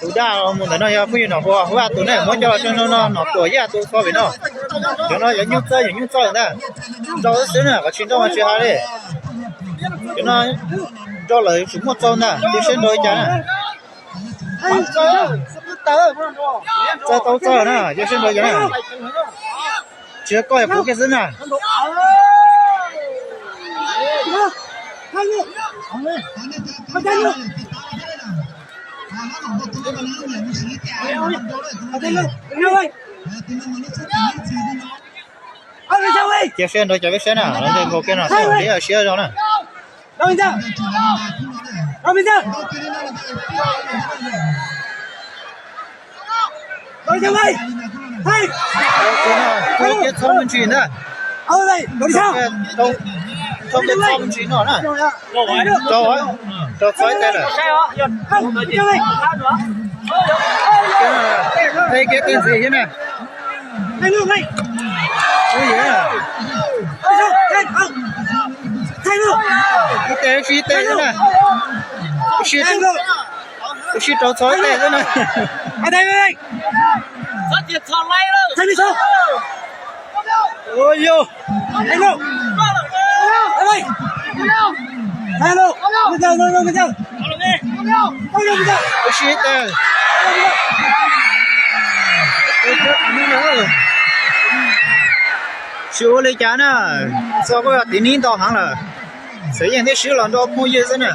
Tus daj mus ntawm no yog phooj ywg Nom Hua, Hua tus ne muab coj los tso no no Nom Tuam Yaj tus txog pem no. Cov no yuav nyuj txawj yuav nyuj txawj ntag. Nrau xwb xwb na, qhov tsis nrau mas tsis hais li. Cov no nrau lawm yuav tsum muaj txaus ntag, cia saib nrau li cas na. Txawj tau txawj na, cia saib nrau li cas na. Tsis yog koj yog kuv kiag xwb na. Cia siab nrau cas peb saib na, los nce nkaus kiag no, siab zog na. Txhob me ntsis ntag. Txhob me ntsis no na. Rau, rau txhob ib teg lawm. Teg kiag teg ntxiv thiab na. Ib teg, ib teg xwb na. Ib sij rau txhob ib teg xwb na. Ua yog. Ib sij teg. Tsis ua li cas na, txog kuj yog tiv nib nto heev lawm. Xav yeej thiab sib los nrau phooj ywg xwb na.